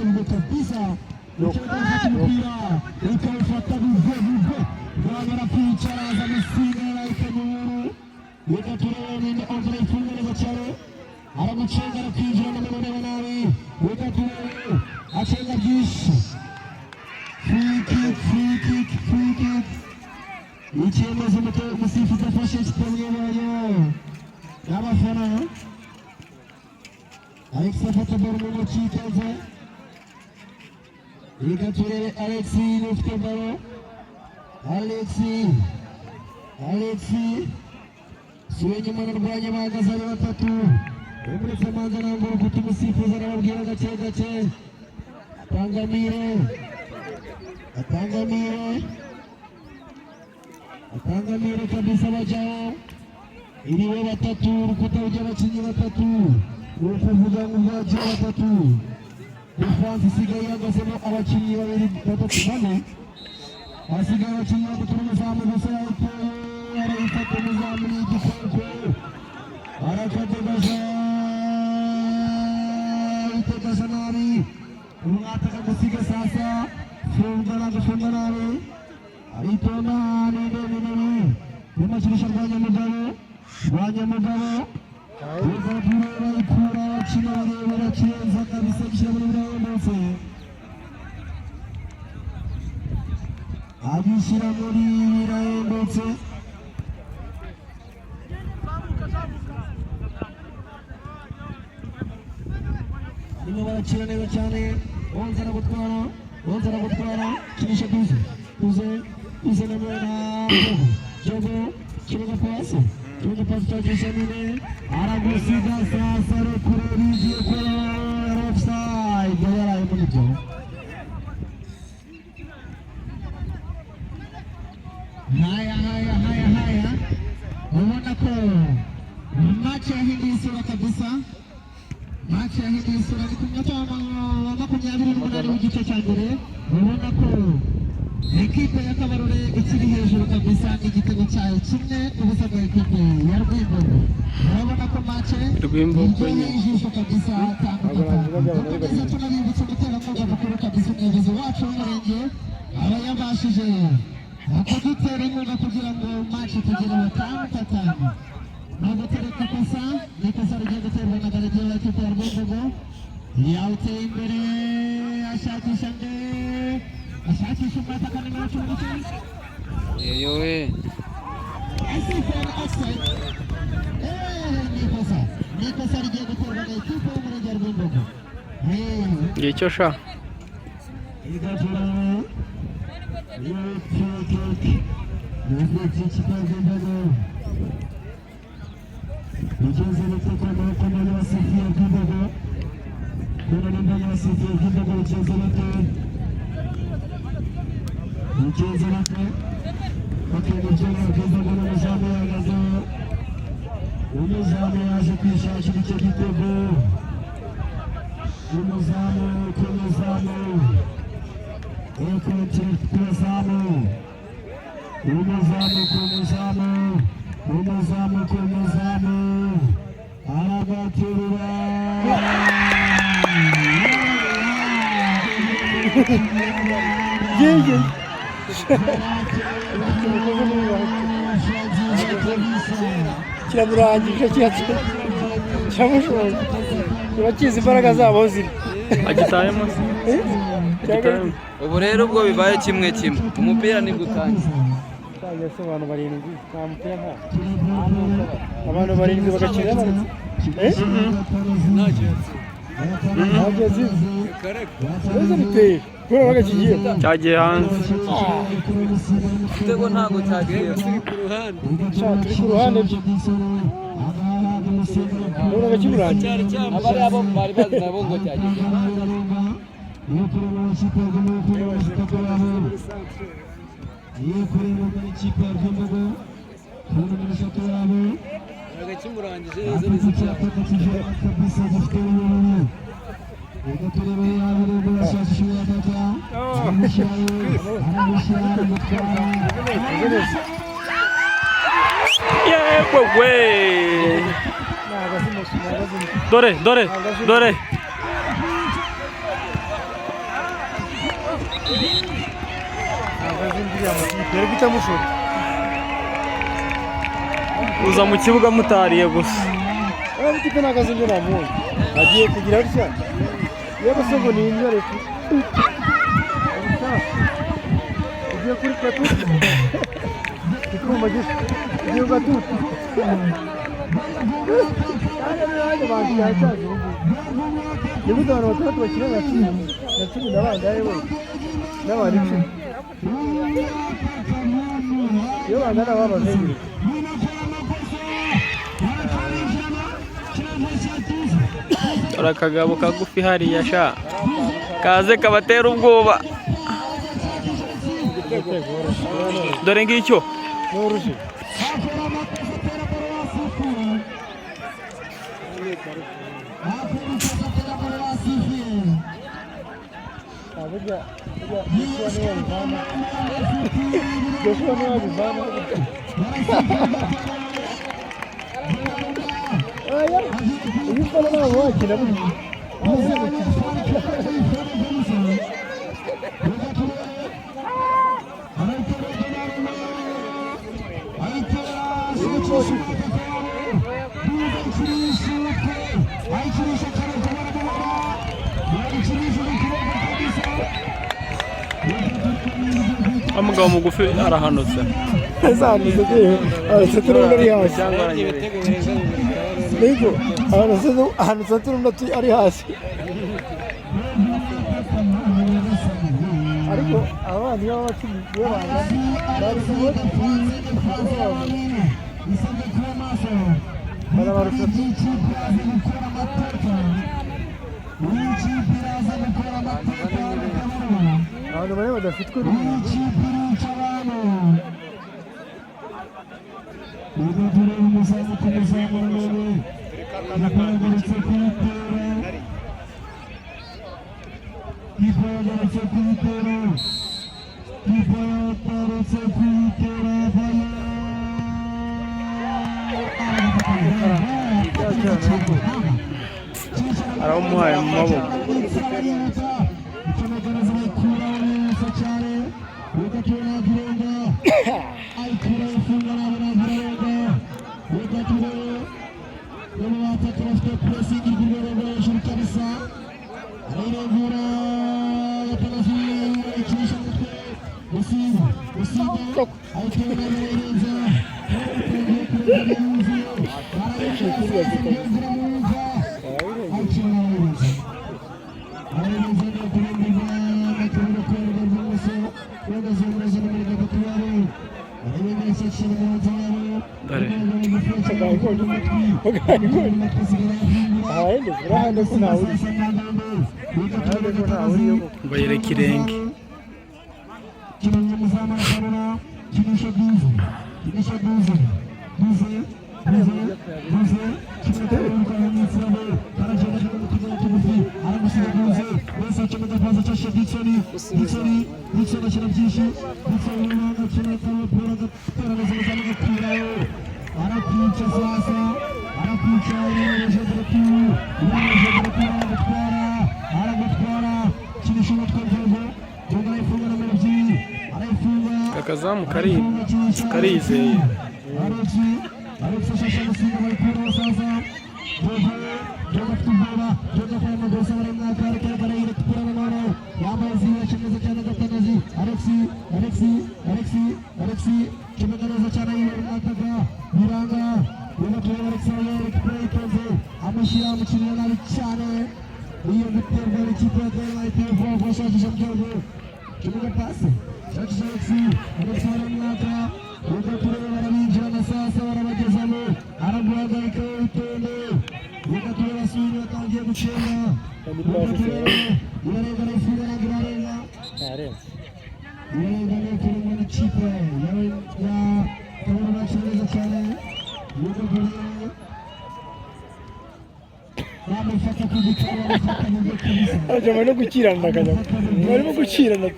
Bigwe kabisa. Ukaba umupira ukawufata Bigwe, Bigwe Rwanda arakwicara, aza gusiga ikanyuru. Reka turebe ninde Andre ifunga neza cyane, aragucenga, arakwinjira n'amureba nabi. Reka turebe, acenga byinshi. Free kick, free kick, free kick. Icyemezo umusifuzi afashe kitamwemeranya n'abafana. Alex afata ball mu ntoki ikaze. Reka turebe, Alex niwe ufite ball. Alex, Alex suwe nyuma na Rwanya, bahagaze ari batatu. Umuretse amanza ntabwo urukuta, umusifuzi arababwira gake gake. Atangamire, atangamire, atangamire kabisa. Bajyaho iriwe batatu, urukuta rw'abakinnyi batatu, ni ukuvuga ngo bwagiye batatu. Défense isigaye ihagazemo abakinnyi babiri, batatu, bane. Hasigaye abakinnyi batatu n'umuzamu gusa. Yawuteye, arayifata, umuzamu ni igikoko, arakadegaja, itegaja nabi. Umwataka gusiga sasa, funga nagufunga nabi, aritonda. Ninde minini bimakinisha? Rwanyamugabo, Rwanyamugabo. Reka tureba, ikura abakina barebera kirenza kabisa, gishyira muri birahembutse, agishyira muri birahembutse. Barimo barakina neza cyane. Bonza aragutwara, Bonza aragutwara, kinisha Duze, Duze, Duze na Mwena Jogo, Jogo, kibuga pasi, kibuga pasi cya Gishamine, aragusiga sasa, rekure, bigiye kuri offside, yaraye muri byo. Haya, haya, haya, haya, ubona ko match yahinduye isura kabisa. Match yahinduye isura ni ku munota wa 28 w'igice cya mbere. Ubona ko ekipe ya Kabarore ikiri hejuru kabisa n'igitego cyayo 1-0 bwa ekipe ya Rwimbogo. Urabona ko match Rwimbogo iryoheye nyine. ijisho kabisa. Tanu Ntabwo navuga gatanu. byaba ari Dukomeza babiri. tunabibutsa umuterankunga mukuru kabisa, umuyobozi wacu w'umurenge aba yabashije kudutera inkunga kugira ngo match tugere batanu gatanu. Ni ugutereka ikosa, ni ikosa rigiye guterwa na gardien wa ekipe ya Rwimbogo. Yawuteye imbere, ashakisha nde? Ashakisha umwataka nimero 19. Yewe. Asifuye na offside. Ni ikosa, ni ikosa rigiye guterwa na ekipe y'umurenge wa Rwimbogo. Ngicyo sha. Reka turebe iyo free kick ni ikipe ya Rwimbogo bigeze bite ku maboko y'abasifuye Rwimbogo? Kubona nimba y'abasifuye Rwimbogo bigeze bite? Bigeze bite? Bakenda ibyuma Rwimbogo n'umuzamu yahagaze. Umuzamu yaje kwishakira icyo gitego. Umuzamu ku muzamu, ekontire ku muzamu, umuzamu ku muzamu, umuzamu ku muzamu, aragaterura. Yeye. Kiramurangije, kiramushoje, kiba kizi imbaraga zabo ziri. Agitayemo se? Agitayemo. Ubu rero ubwo bibaye 1-1, umupira nibwo utangiye. Utangiye se? Abantu barindwi nta mupira, nta abantu barindwi bagakina baretse. Ntabyo azizi ibibazo biteye kubera bagakigiye. Cyagiye hanze. Igitego ntabwo cyagiye. Sha, turi ku ruhande byo ndabona kimurangiye. Aba ari abo bari bazi nabo ngo cyagiye. Yewe we. Ntabwo azi, ntabwo azi. Dore, dore, dore. Uriya mutipe yari guhita amushota. Uza mu kibuga mutariye gusa. Uriya mutipe ntabwo azi ibyo namuzi. Agiye kugira atya. Yego se ngo ni intare tu. Ugiye kuri gatuti. Icyuma gisa. Ugiye ku gatuti. Nanjye bantu yashaje ubu ngubu. Ni gute abantu batandatu bakina na cumi na bangahe bose? N'abantu 10. Iyo bangana baba bemerewe. Dore akagabo kagufi hariya sha, kaze kabatera ubwoba. Dore ngicyo. N'uruje. Burya burya Joshua niwe wabivana. Joshua niwe wabivana. Oya, iyo ufana ntabwo wakina burya. Ntabwo gukina. Wa mugabo mugufi arahanutse. Zahanutse ahanutse turabona ari hasi. Cyangwa aranyereye. Niko, ahanutse turabona ari hasi. Ariko abana iyo baba cumi iyo bangana bari kubona barabarusha. Abantu bane badafitwe n'umuntu. Arawumuhaye mu maboko. Dore. Ahahende urahande ko ntawe uri. Urahande ko ntawe uriyo koko. Ngo yereke irenge. Akazamu karizeye. Ni pasi se yarenze. Abajama no gukirana akajya. Barimo gukirana.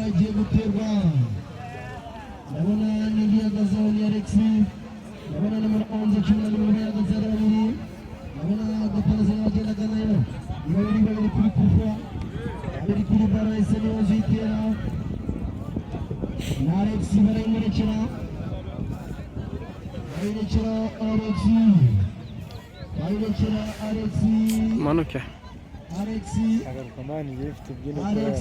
Agiye guterwa, ndabona n'indi ihagazeho ni Alexi, ndabona nimero 11 cumi na nimero ihagaze ari babiri, ndabona Gataraza yagendaga nayo. Ni babiri babiri kuri kufa, babiri kuri baro. Ese niwe uzitera? Na Alex barayimurekera, bayirekera Alex, bayirekera Alex. Manuke. Alex. Agaruka, man, ngiye mfite ibyino. Alex.